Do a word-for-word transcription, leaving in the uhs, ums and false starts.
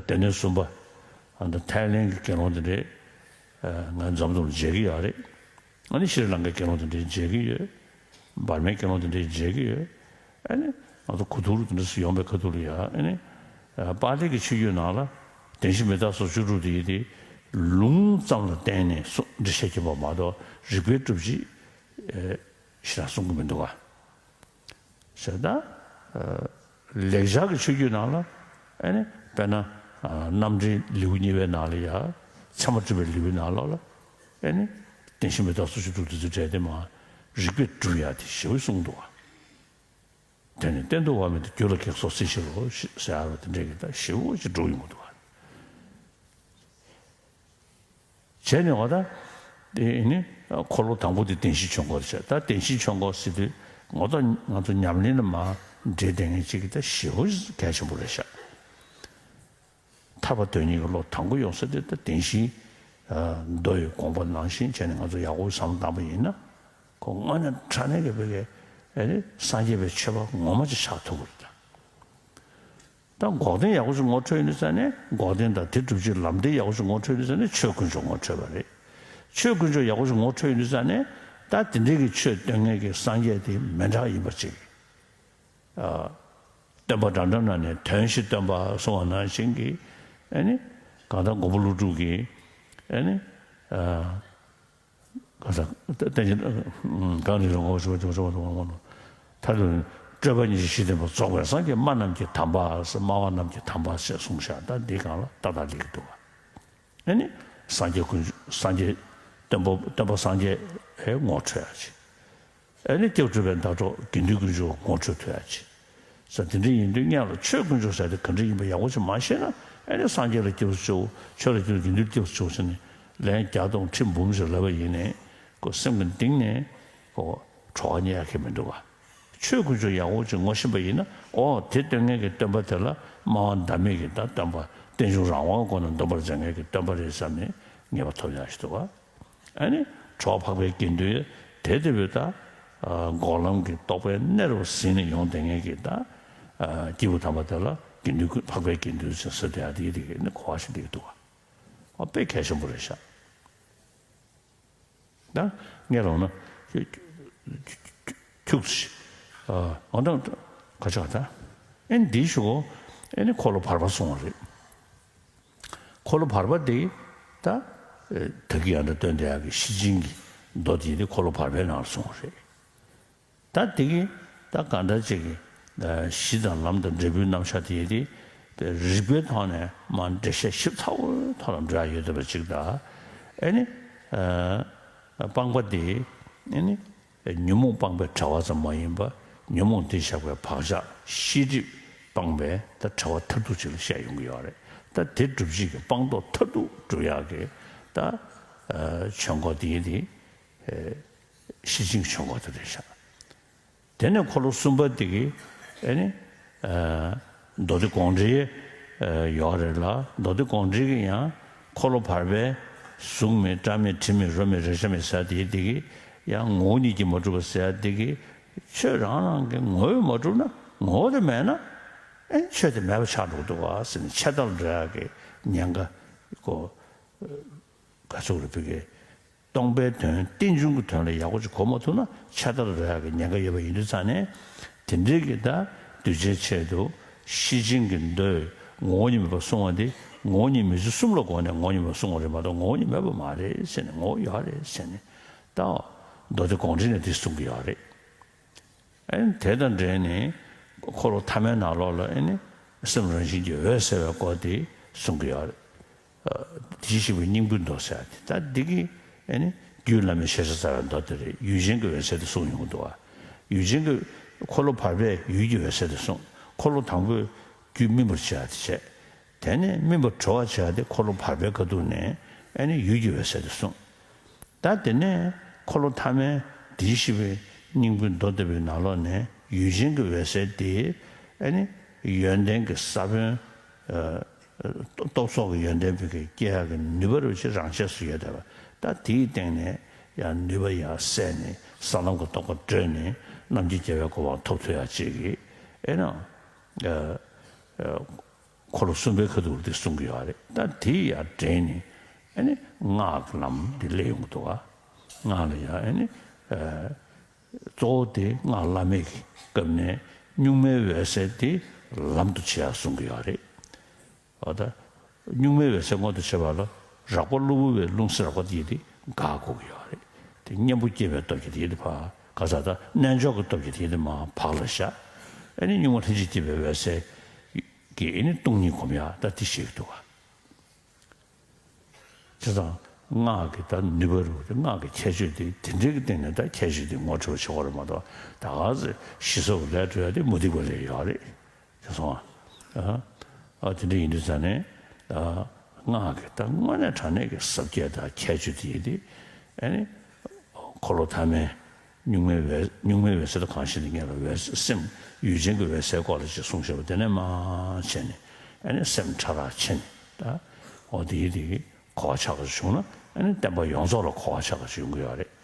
སྡེ་སྣོད་གསུམ་པ། ཨ་ད་ཐའི་ལེན་གྱི་དགེ་སློང་དེ་འདྲས་ང་འཛོམས་འཛོམས་མཇལ་གྱི་ཡོད་རེད། ཨ་ནི་ཤྲི་ལང་ཀའི་དགེ་སློང་དེ་འདྲས་མཇལ་གྱི་ཡོད། འབར་མའི་དགེ་སློང་དེ་འདྲས་མཇལ་གྱི་ཡོད། ཨ་ནི་ང་ཚོ་གོ་ཐུག་རུ་དེ་འདྲས་སུ་ཡོང་པའི་ཁ་ཐུག་ལ་ཡ་ཨ་ནི་པཱ་ལི་གི་ཆོས་བརྒྱུད་ནང་ལ་བདེན་བཞི་མི་རྟག་སོགས་བཅུ་དྲུག་དེ་ཡི་དེ་ལུང་ཙམ་ལ་བརྟེན་ནས་སོ་འགྲེལ་བཤད་བྱེད་པ་མ་གཏོགས་རིགས་པས་སྒྲུབ་ཅིག་ཞེ་དྲག་གསུང་གི་མི་འདུག་ག་ཞེ་དྲག་ལེགས་སྦྱར་གྱི་ཆོས་བརྒྱུད་ནང་ལ་ཨ་ནི་དཔེར་ན་རྣམ་འགྲེལ་ལེའུ་གཉིས་པའི་ནང་ལ་ཡ་ཚད་མ་སྒྲུབ་པའི་ལེའུའི་ནང་ལོགས་ལ་ཨ་ནི་བདེན་བཞི་མི་རྟག་སོགས་བཅུ་དྲུག་དེ་ཚོའི་གྲས་དེ་མ་རིགས་པས་སྒྲུབ་ཡ་དེ་ཞེ་པོ་གསུངས་འདུག་ག་དེ་ནི་གཏན་དུ་བབ་མེད་དེ་རྒྱུ་ལ་གེགས་སོགས་སྲིད་ཞི་ལོ་ཞེས་ཟེར་ཡ་རོ་དེ་འདྲས་ཀྱི་ད་ཞེ་པོ་ཅིག་འགྲོ་ཡོང་གི་འདུག་ག་བྱས་ནས་འོ་ད། དེ་ནི་འཁོར་ལོ་དང་པོ་དེ་བདེན་བཞིའི་ཆོས་འཁོར་རེད་ཤག་ད་བདེན་བཞིའི་ཆོས་འཁོར་ཟེར་དུས་ངོ་ཐོག་ང་ཚོ་ཉམས་ལེན་ལ་མ་འབྲེལ་བསྡད་མཁན་གཅིག་གི་ད་ཞེ་པོ་གལ་ཆེན་པོ་རེད་ཤག་ཐར་པ་དོན་གཉེར་གྱི་བློ་དང་པོ་ཡོང་ས་དེ་ད་བདེན་བཞིའི་མདོ་ཡི་དགོངས་པ་ནང་བཞིན་བྱས་ནས་ང་ཚོ་ཡག་པོ་བསམ་བློ་བཏང་པ་ཡིན་ན་ཁོ་དངོས་གནས་དྲང་གནས་ཀྱི་བོད་ཀྱི་ཨེ་རེད་སངས་རྒྱས་པའི་ཆོས་པ་ངོ་མ་ཅིག་ཆགས་ཐུབ་ཀྱི་རེད་ད། ད་འགོག་བདེན་ཡག་པོ་ཞིག་ངོ་འཕྲོད་ཡོད་དུས་ཙང་ནས་འགོག་བདེན་དང་དེ་སྒྲུབ་བྱེད་ལམ་བདེན་ཡག་པོ་ཞིག་ངོ་འཕྲོད་ཡོད་དུས་ཙང་ནས་ཆོས་དཀོན་མཆོག་ངོ་འཕྲོད་པ་རེད། ཆོས་དཀོན་མཆོག་ཡག་པོ་ཞིག་ངོ་འཕྲོད་ཡོད་དུས་ཙང་ནས་ད་དེ་འདྲའི་གི་ཆོས་སྟོན་མཁན་གྱི་སངས་རྒྱས་དེ་མི་འདྲ་ཡིན་པ་ཅིག་ཨ། སྟོན་པ་འདྲ་འདྲ་ན་ནས་དོན་བཞི་སྟོན་པ་གསུང་བ་ནང་བཞིན་གྱི་ཨེ་ནི་གང་ལྟར་མགོན་པོ་ཀླུ་སྒྲུབ་ཀྱིས་ཨེ་ནི་ཨ། གང་ཟག་བསྟན་བཅོས་གང་རིགས་ལ་ངོ་བོ་ཞུ་བ་ཅུང་ཟད་པ་དང་དབང་པོ་མཐར་ཐུག་སྤྲོས་པ་ཉེར་བཞི་ཞི་བདེ་པ་རྫོགས་པའི་སངས་རྒྱས་སྨྲ་རྣམས་ཀྱི་དམ་པ་ཟེར་སྨྲ་བ་རྣམས་ཀྱི་དམ་པ་ཞེས་གསུངས་ཤག་ད་འདི་སྒང་ལ་ཏག་ཏག་སླེབས་ཀྱི་འདུག་ག་ཨ་ནི་སངས་རྒྱས་དཀོན་མཆོག་སངས་རྒྱས་སྟོན་པ་སྟོན་པ་སངས་རྒྱས་ཨེ་ངོ་འཕྲོད་ཡ་ཅིག་ཨ་ནི་སྐྱབས་སྒྲུབ་པའི་ཟླ་གྲོགས་དགེ་འདུན་དཀོན་མཆོག་ངོ་འཕྲོད་ཐུབ་ཡ་ཅིག་ས་དེ་འདྲ་ཡིན་དུས་སྔོན་ལ་ཆོས་དཀོན་མཆོག་ཟེར་དེ་ག་འདྲ་ཡིན་པ་ཡག་པོ་ཞིག་མ་ཤེས་ན་ཨ་ནི་སངས་རྒྱས་ལ་སྐྱབས་སུ་མཆིའོ། ཆོས་ལ་སྐྱབས་དགེ་འདུན་ལ་སྐྱབས་སུ་མཆིའོ་ཟེར་ནས་ལན་བརྒྱ་སྟོང་ཁྲི་འབུམ་ཞིག་ལབ་པ་ཡིན་ནའི་ཁོ་སེམས་ཀྱི་གཏིང་ནས་ཁོ་གྲོགས་རྙེད་ཡག་གི་མི་འདུག་ག་ཆོས་དཀོན་མཆོག་ཡག་པོ་ཅིག་ངོ་ཤེས་པ་ཡིན་ན་ཨོ་དེ་སྟོན་མཁན་གྱི་སྟོན་པ་དེ་ལ་སྨྲ་བ་ཟླ་མེད་ཀྱི་ད་སྟོན་པ་རྟེན་འབྱུང་རང་དབང་སྒོ་ནས་འདོན་པར་མཛད་མཁན་གྱི་སྟོན་པ་རེད་བསམ་ནས་ངེས་པ་ཐོབ་ཡག་ཞིག་འདུག་ག་ཨ་ནི་གྲོགས་འཕགས་པའི་དགེ་འདུན་དེ་དེ་བས་ད་འགོག་ལམ་གྱི་རྟོགས་པའི་གནས་རུ་ཟིན་ནས་ཡོང་བསྡད་མཁན་གྱི་ད་སྐྱེས་བུ་དམ་པ་དེ་ལ་དགེ་འདུན་ཀུན་འཕགས་པའི་དགེ་འདུན་ཟེར་ཟེར་དེ་ཡ་དེ་དེ་གི་ནི་གོ་བ་ཞིག་འདེགས་འདུག་ག་ཨ་དཔེ་གལ་ཆེན་པོ་རེད་ཤག་ད་ངས་ལོང་ན་ཁྱུག་ཙམ་འོ་ན་ག་ཆག་ད་ཨེ་འདི་ཞུ་གོ་ཨེ་ནི་འཁོར་ལོ་བར་པ་སོང་བ་རེད། འཁོར་ལོ་བར་པ་དེ་ད་ད་གི་ཡང་ད་སྟོན་དེ་ཡག་གི་ཤེར་ཕྱིན་གྱི་མདོ་དེ་དེ་འཁོར་ལོ་བར་པའི་ནང་ལ་སོང་བ་རེད། ད་དེ་གི་ད་གང་འདྲ་ཅིག་གི་གཞི་དང་ལམ་དང་འབྲས་བུའི་རྣམ་གཞག་དེ་དེ་རིགས་པའི་ཐོག་ནས་མ་འགྲེལ་བཤད་ཞིབ་ཚགས་པོའི་ཐོག་ལ་འགྲོ་ཡག་ཡོད་བསྡད་པ་ཅིག་ད་ཨེ་ནི་སྤངས་པ་དེ་ཨེ་ནི། ཉོན་མོངས་སྤངས་པའི་བྲལ་བ་ཙམ་མ་ཡིན་པར་ཉོན་མོངས་གཏིང་ཟབ་པའི་བག་ཆགས་ཤེས་སྒྲིབ་སྤངས་པའི་ད་བྲལ་བ་མཐར་ཐུག་ཅིག་ལ་བཤད་ཡོང་གི་ཡོད་རེད། ད་དེ་སྒྲུབ་བྱེད་ཀྱི་སྤངས་རྟོགས་མཐར་ཐུག་སྒྲུབ་ཡག་གི་ད་ཆོས་འཁོར་དེ་ཡིན་ཏེ་ཤེར་ཕྱིན་གྱི་ཆོས་འཁོར་དེ་རེད་ཤག་དེ་ནས་འཁོར་ལོ་གསུམ་པ་དེ་གི་ཨེ་ནི། མདོ་སྡེ་དགོངས་འགྲེལ་ཡོད་རེད་ལ། མདོ་སྡེ་དགོངས་འགྲེལ་གྱི་ཡང་འཁོར་ལོ་བར་པའི་གཟུགས་མེད་སྒྲ་མེད་དྲི་མེད་རོ་མེད་རེག་བྱ་མེད་ཟེར་དེ་དེ་གི་ཡང་ངོ་བོ་ཉིད་ཀྱིས་མ་གྲུབ་པ་ཟེར་དེ་གི་ཆོས་རང་རང་གི་ངོ་བོས་མ་གྲུབ་ན་ངོ་བོ་དེ་མེད་ན་ཨེ་ཆོས་དེ་མེད་པ་ཆགས་འགྲོ་གི་འདུག་ག་ཟེར་ནས་ཆད་ལྟ་ལ་འགྲོ་ཡག་གི་ཉེན་ཁ་གོ་ག་ཚོད་རེད་བུ་གི་སྟོང་པའི་དོན་རྟེན་འབྱུང་གི་དོན་ལ་ཡག་པོ་ཅིག་གོ་མ་ཐུབ་ན་ཆད་ལྟ་ལ་འགྲོ་ཡག་གི་ཉེན་ཁ་ཡོད་པ་ཡིན་དུས་ཙང་ནས་དེ་འདྲའི་གི་ད་གདུལ་བྱའི་ཆེད་དུ་ཤེར་ཕྱིན་གྱི་མདོས་ངོ་བོ་ཉིད་མེད་པར་གསུང་བ་འདི་ངོ་བོ་ཉིད་མེད་ཚུལ་གསུམ་ལ་དགོངས་ནས་ངོ་བོ་ཉིད་མེད་པར་གསུང་བ་རེད་མ་གཏོགས་ངོ་བོ་ཉིད་མེད་པ་མ་རེད་ཟེར་ནས་ངོ་བོ་ཡོད་རེད་ཟེར་ནས་ད་མདོ་སྡེ་དགོངས་འགྲེལ་ནས་འདི་གསུང་གི་ཡོད་རེད། ཨེ་དེ་དང་འབྲེལ་ནས་འཁོར་ལོ་ཐ་མའི་ནང་ལོགས་ལ་ཨེ་ནི་སེམས་རང་བཞིན་གྱིས་འོད་གསལ་བའི་སྐོར་དེ་གསུང་གི་ཡོད་རེད། དེ་བཞིན་གཤེགས་པའི་སྙིང་པོའི་མདོ་ཟེར་ཏེ་ད་འདི་གི་ཨེ་ནི་རྒྱུད་བླ་མའི་ཤེས་བྱ་རྩ་བའི་མདོ་དེ་རེད། ཡུལ་ཅན་གྱི་འོད་གསལ་དེ་གསུངས་ཡོང་གི་འདུག་བ། ཡུལ་ཅན་གྱི་འཁོར་ལོ་བར་པས་ཡུལ་གྱི་འོད་གསལ་དེ་གསུངས། འཁོར་ལོ་དང་པོས་རྒྱུད་སྨིན་པར་བྱ་སྟེ་བྱས། དེ་ནས་སྨིན་པ་གྲོལ་བར་བྱ་སྟེ་འཁོར་ལོ་བར་པའི་ཁ་ཐུག་ནས་ཨེ་ནི་ཡུལ་གྱི་འོད་གསལ་དེ་གསུངས། ད་དེ་ནས་འཁོར་ལོ་ཐ་མའི་དེ་བཞིན་གཤེགས་པའི་སྙིང་པོའི་མདོ་སྡེ་པའི་ནང་ལོགས་ནས་ཡུལ་ཅན་གྱི་འོད་གསལ་དེ་ཨེ་ནི་ཡོན་ཏན་གྱི་ས་བོན། སྟོབས་སོགས་ཀྱི་ཡོན་ཏན་བུ་གའི་སྐྱེ་ཡག་གི་ནུས་པ་རུ་ཆེ་རང་ཆས་སུ་ཡོད་བསྡད་པ། ད་དེའི་སྟེང་ནས་ཡང་ནུས་པ་ཡར་གསལ་ནས་ས་ལམ་གྱི་རྟོགས་པ་བགྲོད་ནས་རྣམ་མཁྱེན་རྒྱལ་བའི་གོ་འཕང་ཐོབ་ཐུབ་ཡག་ཅིག་གི་ཨེ་ནི། འཁོར་ལོ་གསུམ་པའི་ཁ་ཐུག་དེ་གསུང་གི་ཡོད་རེད། ད་དེ་ཡང་འདྲེན་ནས་ཨ་ནི་སྔགས་ཀྱི་ལམ་དེ་སླེབས་ཡོང་གི་འདུག་ག་སྔགས་ལ་ཡང་ཨ་ནི་གཙོ་བོ་དེ་སྔགས་བླ་མེད་ཀྱི་སྐབས་ནས་གཉུག་མའི་འོད་གསལ་དེ་ལམ་དུ་བྱེད་ཡག་གསུང་གི་ཡོད་རེད། འོ་ད། གཉུག་མའི་འོད་གསལ་མངོན་དུ་བྱེད་པ་ལ་རགས་པ་གློ་བུར་བའི་རླུང་ཟེར་བ་དེ་ཡི་དེ་འགག་དགོས་ཀྱི་ཡོད་རེད། དེ་གཉེན་པོ་སྐྱེས་པའི་སྟོབས་ཀྱིས་དེ་ཡི་དེ་ཕར་ག་ས་ད་རྣལ་འབྱོར་གྱི་སྟོབས་ཀྱིས་དེ་ཡི་དེ་མར་བག་ལ་བཞག་ཨ་ནི་གཉུག་མ་ལྷན་ཅིག་སྐྱེས་པའི་འོད་གསལ་གྱི་ཨ་ནི་སྟོང་ཉིད་སྒོམ་ཡག་ད་དེ་ཤེས་ཀྱི་འདུག་ག་བྱས་ཙང་སྔགས་ཀྱི་ད་ནུས་པ་རུ་དེ་སྔགས་ཀྱི་ཁྱད་ཆོས་དེ་དེ་འདྲའི་གི་སྟེང་ནས་ད་ཁྱད་ཆོས་དེ་ངོ་སྤྲོད་བྱེད་དགོས་རེད་མ་གཏོགས་ད་ག་ཚོད་ཞི་སོགས་ལས་སྤྲོ་ཡག་དེ་མུ་སྟེགས་པ་ལས་ཡོད་རེད། དེ་སོང་ཨ། ཨ་དེ་འདྲ་ཡིན་དུས་ཙང་ནས་ཨ་སྔགས་ཀྱི་ད་དངོས་གནས་དྲང་གནས་ཀྱི་ཟབ་ཁྱད་དང་ཁྱད་ཆོས་དེ་ཡིན་ཏེ་ཨ་ནི་འཁོར་ལོ་ཐ་མའི་གཉུག་མའི་འོད་གཉུག་མའི་འོད་གསལ་དུ་གང་ཞིག་ནི་ངེས་ལ་འོད་སེམས་ཡུལ་ཅན་གྱི་འོད་གསལ་སྐོར་ལ་ཅིག་གསུངས་བཞག་པ་དེ་ནས་མ་བྱས་ནས་ཨ་ནི་སེམས་ཕྲ་རགས་ཕྱེ་ནས་ད་འོ་དེ་ཡིན་དེ་གི་གོ་བ་ཆགས་པ་བྱུང་ན་ཨ་ནི་བསྟན་པ་ཡོངས་རྫོགས་ལ་གོ་བ་ཆགས་པ་ཡོང་གི་ཡོད་རེད།